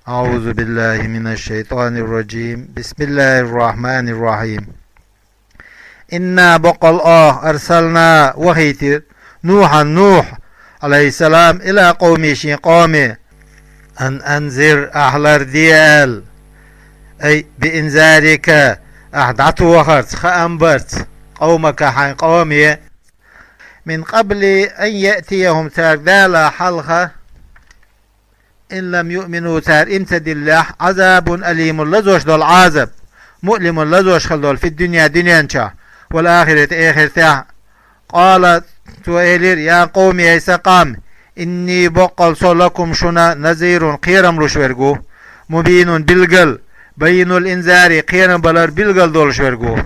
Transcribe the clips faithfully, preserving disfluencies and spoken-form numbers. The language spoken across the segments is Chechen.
أعوذ بالله من الشيطان الرجيم. بسم الله الرحمن الرحيم. إنا, боккъал оаха, أرسلنا, вахийтира, نوحا, Нухь, عليه السلام, إلى قومه, шен къоме, أن أنذر, ахь ларде аьлла, أي بإنذارك, ахь дӀатохарца, хаам барца, قومك, хьайн къоме, من قبل أن يأتيهم, цаьрга далале хьалха, إن لم يؤمنوا, цара ийман ца диллехь, عذاب أليم, лазош дола Ӏазап, مؤلم, лазош хила дола, في الدنيا, дуьнен чохь, والآخرة, эхартехь. قال, цо элира: يا قوم, хӀай сан къам, إني, боккъал со, لكم, шуна, نذير, кхерам луш верг ву, مبين, билггал, بين الإنذار, кхерам балар билггал долуш верг ву.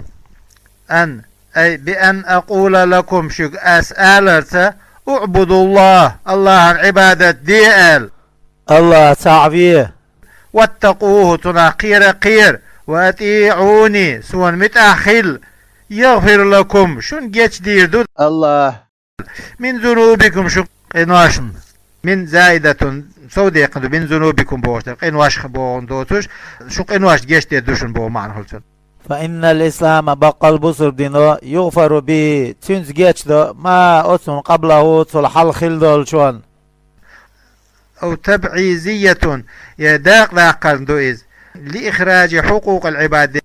أن, أي بأن أقول لكم, шуьга ас аларца, اعبدوا الله, АллахӀан Ӏибадат де аьлла. АллахӀ цхьаъ ве. واتقوه, цунах кхера а кхера. وأطيعوني, суна муьтӀахь хила. يغفر لكم, шуна гечдийр ду АллахӀа. من ذنوبكم, шун къиношна. من زائدة, сов декхна ду, من ذنوبكم бохуш дара, къиношха бохун доцуш, шун къиношна гечдер ду шуна боху маьӀна хуьлу цуьнан. فإن الإسلام, баккъал бусурба дино, يغفر به, цуьнца гечдо, ما, оцунна, قبله, цул хьалха хилла долчунна. أو تبعيضية, я дакъа даккхарна ду иза, لإخراج حقوق العباد,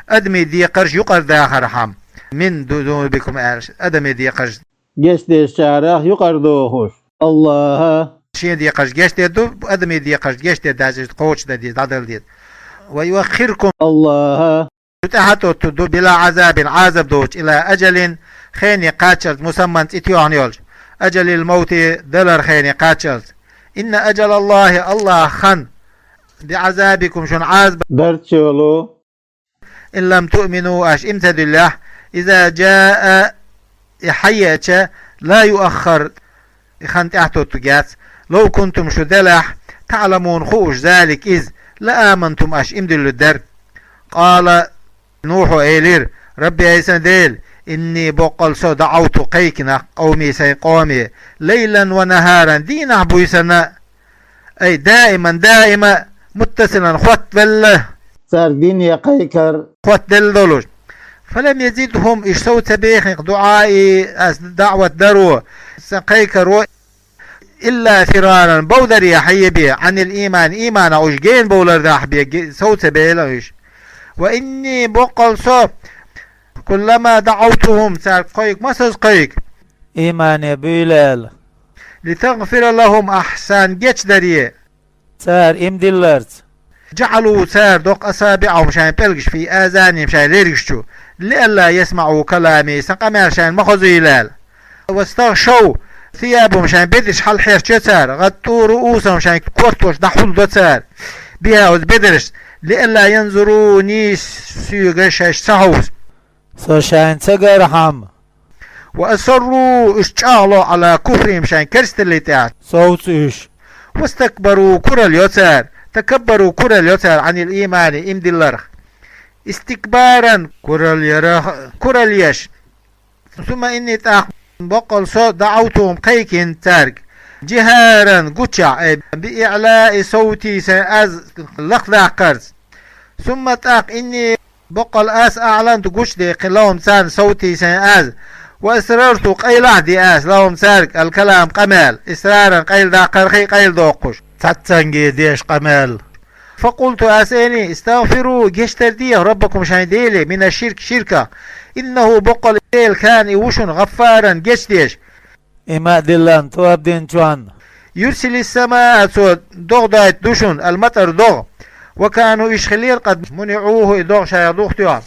адамийн декхарш юкъара дахархьама, من ذنوبكم аьлла, адамийн декхарш гечдечарах юкъара дохуш. АллахӀа. Шен декхарш гечдер ду, адамийн декхарш гечдер дац, иза кхочушдан деза, дӀадала деза. ويؤخركم, АллахӀа, шу тӀаьхьатоттур ду, بلا عذاب, Ӏазап доцуш, إلى أجل, хене кхаччалц, مسمى, цӀе тоьхна йолчу, أجل الموت, далар хене кхаччалц. إن أجل الله, АллахӀан хан, بعذابكم, шуна Ӏазап дарца йолу, إن لم تؤمنوا, аша ийман ца диллехь, إذا جاء, и хьаеъча, لا يؤخر, и хан тӀаьхьатоттург яц, لو كنتم, шу делахь, تعلمون, хууш, ذلك, иза, لآمنتم, аша ийман диллур дара. قال, Нухьо элира: رب, хӀай сан Дела, إني, боккъал со, دعوت, кхайкхина, قومي, сайн къоме, ليلا ونهارا, дийнахь, буьйсанна, أي دائما دائما, متصلا, хоттавелла, цаьрга дин я кхайкар, хоттаделла долуш. فلم يزدهم, уьш сов ца бехинкъ, دعائي, ас даӀват даро, сан кхайкаро, إلا فرارا, бовдаре хьаебе, عن الإيمان, ийманах уьш гена бовлар дахьа бен, ге-, сов ца бехинкъ уьш. وإني, боккъал со, كلما دعوتهم, цаьрга кхайкха, масазза кхайкха, иймане буьйлаьлла, لتغفر لهم, ахь царна гечдаре, цара ийман дилларца, جعلوا, цара доккху, أصابعهم, шайн пӀелгаш, في آذانهم, шайн лергаш чу, لئلا يسمعوا كلامي, сан къамел шайна ма хозийла аьлла. واستغشوا ثيابهم, шайн бедарш хьалхьерчайо цара, غطوا رؤوسهم, шайн кортош дӀахьулдо цара, بها, оцу бедаршца, لئلا ينظروني, соьга шаьш ца хьовса, со шайна ца гархьама. وأصروا, уьш чӀагӀло, على كفرهم, шайн керсталли тӀехь, совца уьш. واستكبروا, куралла йо цара, تكبروا, куралла йо цара, عن الإيمان, ийман дилларх, استكبارا, куралла ярах, куралла еш. ثم إني, тӀаккха, боккъал со, دعوتهم, кхайкхина цаьрга, جهارا, гучахь, أي بإعلاء صوتي, сайн аз лакхадаккхарца. ثم, тӀаккха, إني, боккъал ас, أعلنت, гучадеккхина, لهم, царна, صوتي, сайн аз, وأسررت, къайлахь а ди ас, لهم, цаьрга, الكلام, къамел, إسرارا, къайладаккхархий, къайладоккхуш, цхьаццанге деш къамел. فقلت, ас элира: استغفروا, гечдар деха, ربكم, шайн Деле, من الشرك, ширках, إنه, боккъал Дела, كان, и ву шуна, غفارا, гечдеш, ийман диллина, тоба динчунна. يرسل السماء, цо догӀа дойтур ду шуна, المطر, догӀа. وكانوا, уьш хиллера, قد منعوه, и догӀа шайх духтоьхна,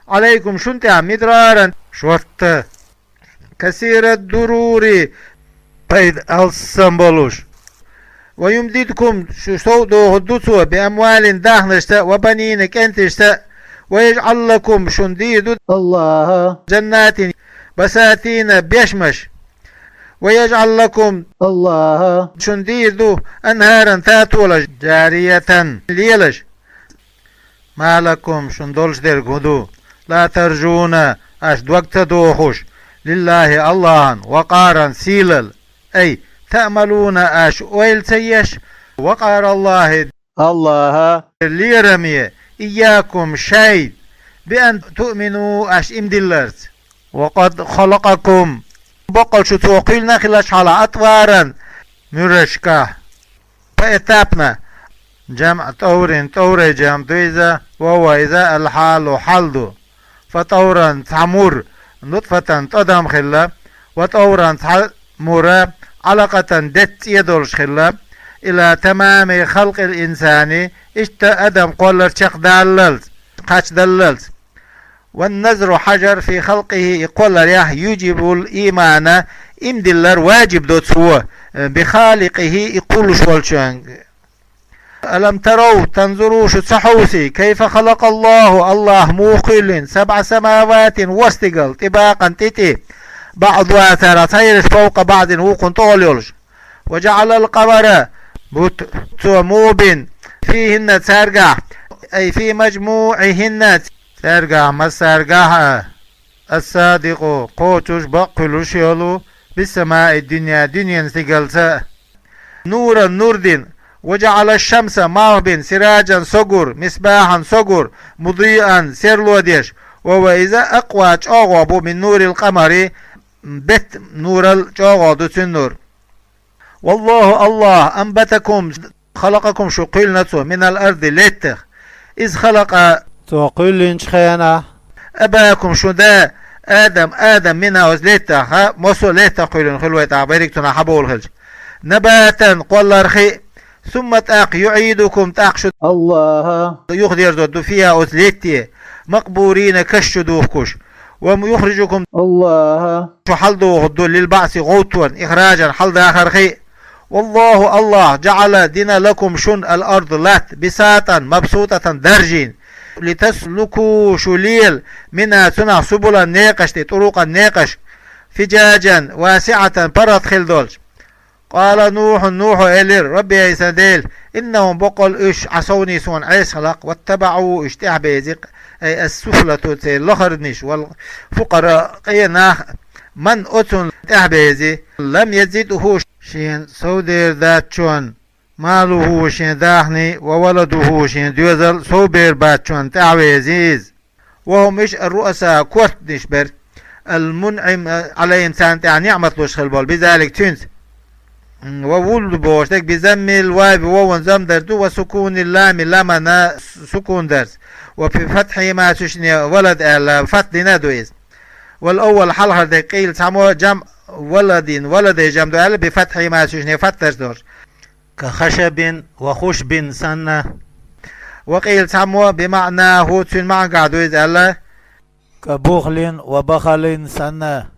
عليكم, шуна тӀехь, مدرارا, шортта, كثير الضرر, пайда алссам болуш. ويمددكم, шу сов дохур ду цо, بأموال, дахнашца, وبنين, кӀенташца, ويجعل لكم, шуна дийр ду АллахӀа, جنات, بساتين, бешмаш, ويجعل لكم, АллахӀа, шуна дийр ду, أنهارا, татолаш, جارية, лелаш. ما لكم, шуна долуш дерг хӀун ду, لا ترجون, аша дог ца дохуш, لله, АллахӀана, وقارا, сийлалла, أي تأملون, аша ойла ца еш, وقار الله, Аллаха лераме, إياكم, шоай, بأن تؤمنوا, аша иман дилларца. وقد خلقكم, боккъал шу цо кхоьллина хилча хьалха, أطوارا, муьрашкахь, поэтапно, جمع طور, тӀовран جمع ду иза, وهو, иза, الحال, хьал ду. فطورا, цхьа мур, نطفة, тӀадам хилла, وطورا, цхьа мур, علقة, деттан цӀе долуш хилла, إلى تمام خلق الإنسان, иштта адам кхоллар чекхдаллалц, кхачдаллалц. والنظر, хьажар, في خلقه, и кхолларехь, يوجب الإيمان, иман диллар ваджиб до цо, بخالقه, и кхуллуш волчуьнга. ألم تروا, танзуру, шу ца хьовсий, كيف خلق الله, Аллаха муха кхоьллина, سبع سماوات, ворхӀ стигал, طباقا, тӀе-тӀе, بعضها, царах цхьайолуш, فوق بعض, вукхунна тӀехула йолуш. وجعل القمر, бутт цо муха бина, فيهن, цаьргахь, أي في مجموعهن, цаьргахь массаьргахь а, الصادق, кхочуш, бакъ хуьлуш йолу, بالسماء الدنيا, дуьненан стигалца а. نورا, нур дина, وجعل الشمس, малх бина, سراجا, согур, مصباحا, согур, مضيئا, серло деш, وهو, иза, أقوى, чӀогӀа бу, من نور القمر, беттан нурал чӀогӀа ду цуьнан нур. والله, Аллах, أنبتكم, خلقكم, шу кхоьллина цо, من الأرض, леттах. إذ خلق, цо кхоьллинчу хенахь, أباكم, шун да, Адам, Адам, منها, оцу леттах, ха, массо а леттах кхоьллина хуьлу вай тӀаккха, берриг цунах хьабовла хилча. نباتا, кхолларх а, ثم, тӀаккха, يعيدكم, тӀаккха шу, Аллаха, юхадерзор ду, فيها, оцу летте, مقبورين, каш чу духкуш. ويخرجكم, Аллаха, шу хьалдохур ду, للبعث, гӀовттарна, إخراجا, хьалдахарх а. والله, Аллах, جعل, дина, لكم, шуна, الأرض, латта, بساطا, مبسوطة, даржийна, لتسلكوا, шу лела, منها, цунах, سبلا, некъаш тӀе, طرقا, некъаш, فجاجا, واسعة, паргӀат хилла долчу. قال نوح, Нухьо элира: رب, ай сан Дела, إنهم, боккъал уьш, عصوني, суна Ӏеса хилла-кх, واتبعوا, уьш тӀаьхьабезира, أي السفلة, церан лахарниш, والفقراء, къен нах, من, оцунна тӀаьхьабезира, لم يزده, шена сов бер бацчунна, ماله, шен дахни, وولده, шен доьзал, сов бер бацчунна тӀаьхьавезира иза. وهم, уьш, الرؤساء, кортаниш бара, المنعم عليهم, царна тӀехь ниӀмат луш хилла болу, بذلك, цуьнца. М, وولد бохуш дерг, بضم الواو, вован замма дар ду, وسكون اللام, ламана сукун дарца. وبفتح ما, цуьшне ولد аьлла, фатхьа дина ду иза. والأول, хьалхара дерг, قيل, цхьаммо, جمع ولد, валаде жамъ ду аьлла, بفتح ما, цуьшне фатхьа дарца долуш. كخشب وخشب, санна. وقيل, цхьаммо, بمعناه, цуьнан маьӀнехь ду иза аьлла. كبخل وبخل, санна.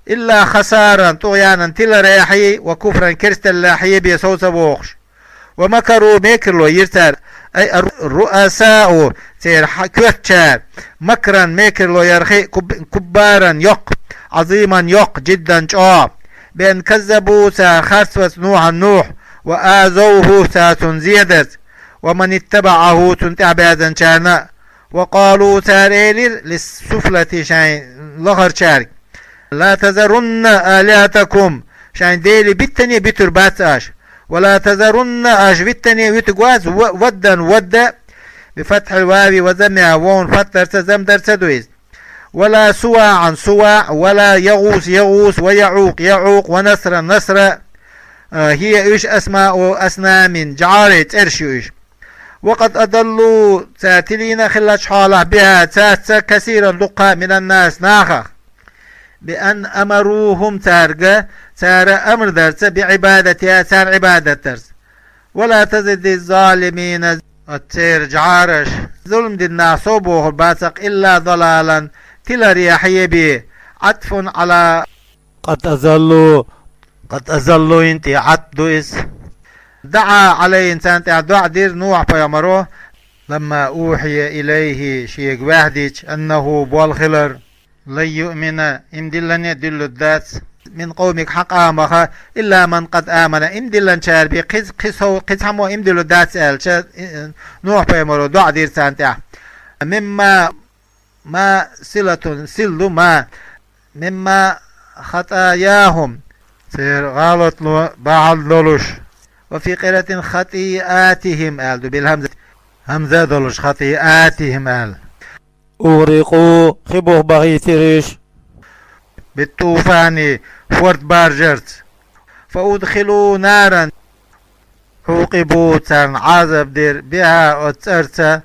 إلا خسارا, тӀугӀянан тиларехьий, وكفرا, керсталлехьий бен сов ца бохуш. ومكروا, мекарло йира цара, أي الرؤساء, церан хьа-, коьртачара, مكرا, мекарло ярх а, كب-, كبارا, йоккха, عظيما, йоккха, جدا, чӀогӀа. بأن كذبوا, цара харцвац Нухьан Нухь, وآذوه, цара цунна зен дарца, ومن اتبعه, цунна тӀаьхьабаьзначарна а. وقالوا, цара элира, للسفلة, шайн лахарчаьрга: لا تذرن آلهتكم, шайн делий биттане а битур бац аша. ولا تذرن, аша виттане а вуьтур вац, و-, ودا, ود, بفتح الواو وضمها, вовн фатхьа дарца, замма дарца ду иза. ولا سواعا, سواع, ولا يغوث, يغوث, ويعوق, يعوق, ونسرا, نسرا, а, هي, уьш, أسماء أصنام, жӀарийн цӀераш ю уьш. وقد أضلوا, цара тилийна хиллачу хьолахь, بها, цаьрца, كثيرا, дуккха, من الناس, нахах. بأن أمروهم, цаьрга, цара амар дарца, بعبادتها, царна Ӏибадат дарца. ولا تزد الظالمين, оцу церан жӀараш, зулам дина нах сов бохур бац-кх, إلا ضلالا, тиларехьий бен, عطف على قد أضلوا, قد أضلوا-н тӀе Ӏатф ду иза. دعا عليهم, царна тӀехь доӀа дира Нухь-пайхамаро, لما أوحي إليه, шега ваьхьа дича, أنه, болх хилар, لن يؤمن, иман диллане а диллур дац, من قومك, хьан къомах, إلا من قد آمن, иман диллинчара бен кхин, кхин сов, кхин цхьаммо иман диллур дац аьлча, Нухь-пайхамаро доӀа дира царна тӀехь. مما, ما صلة, сила ду ما, مما خطاياهم, церан гӀалатло бахьана долуш, وفي قراءة خطيئاتهم аьлла ду, билхӀамза, хӀамза долуш хатӀиатихӀим аьлла. أغرقوا хи бух бахийтира уьш. بالطوفان хӀорд баржарца. فأدخلوا نارا عوقبوا царна Ӏазап дира بها оцу цӀарца.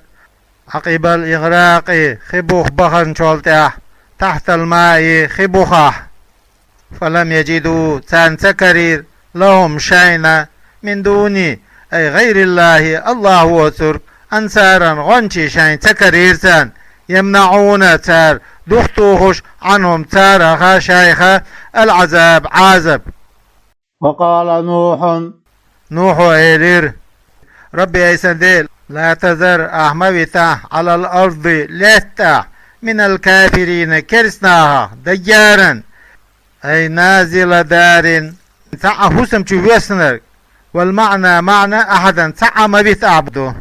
عقب الإغراق хи бух баханчул тӀаьхьа. تحت الماء хи бухахь. فلم يجدوا царна ца карийра لهم шайна من دونه أي غير الله АллахӀ воцург أنصارا гӀончий шайна ца карийра царна. يمنعون цара духтухуш عنهم цараха шайха العذاب Ӏазап. وقال نوح Нухьо элира: رب ай сан Дела, لا تذر ахь ма витахь على الأرض лаьттахь من الكافرين керстанахах ديارا أي نازل دار цхьа а хӀусам чу воьссинарг. والمعنى маьӀна أحدا цхьа а ма вита ахь ду.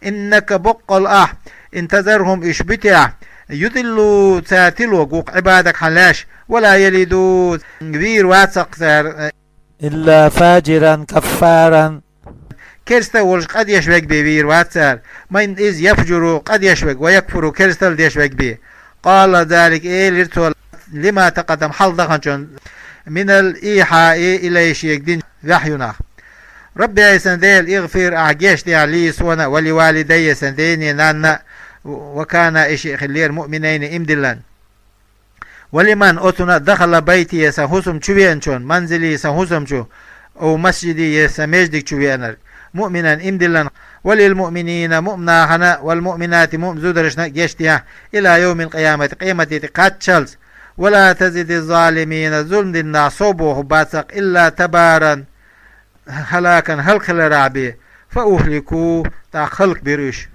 إنك боккъал ахь إن تذرهم уьш битахь يضلوا цара тило гу-кх عبادك хьан лаьш ولا يلدوا вийр вац-кх цара إلا فاجرا كفارا керста а волуш къа деш верг бен вийр вац цара. من иза يفجر къа деш верг ويكفر керстал деш верг бен. قال ذلك элира цо لما تقدم хьалха даханчунна من الإيحاء إليه шега динчу ваьхьюнах. رب ай сан Дела اغفر ахь гечдехьа لي суна ولوالدي сан дене-нанна وكانا и шиъ хиллера مؤمنين иман диллина. ولمن оцунна دخل بيتي сан хӀусам чу веанчунна منزلي сан хӀусам чу أو مسجدي я сан междиг чу веанарг مؤمنا иман диллина. وللمؤمنين муъминехьна والمؤمنات муъмин зударшна гечдехьа إلى يوم القيامة къематде тӀе кхаччалц. ولا تزد الظالمين зулам дина нах сов бохург бац-кх إلا تبارا هلاكا хӀаллакьхиларах бен. فأهلكوا тӀаккха хӀаллакбира уьш.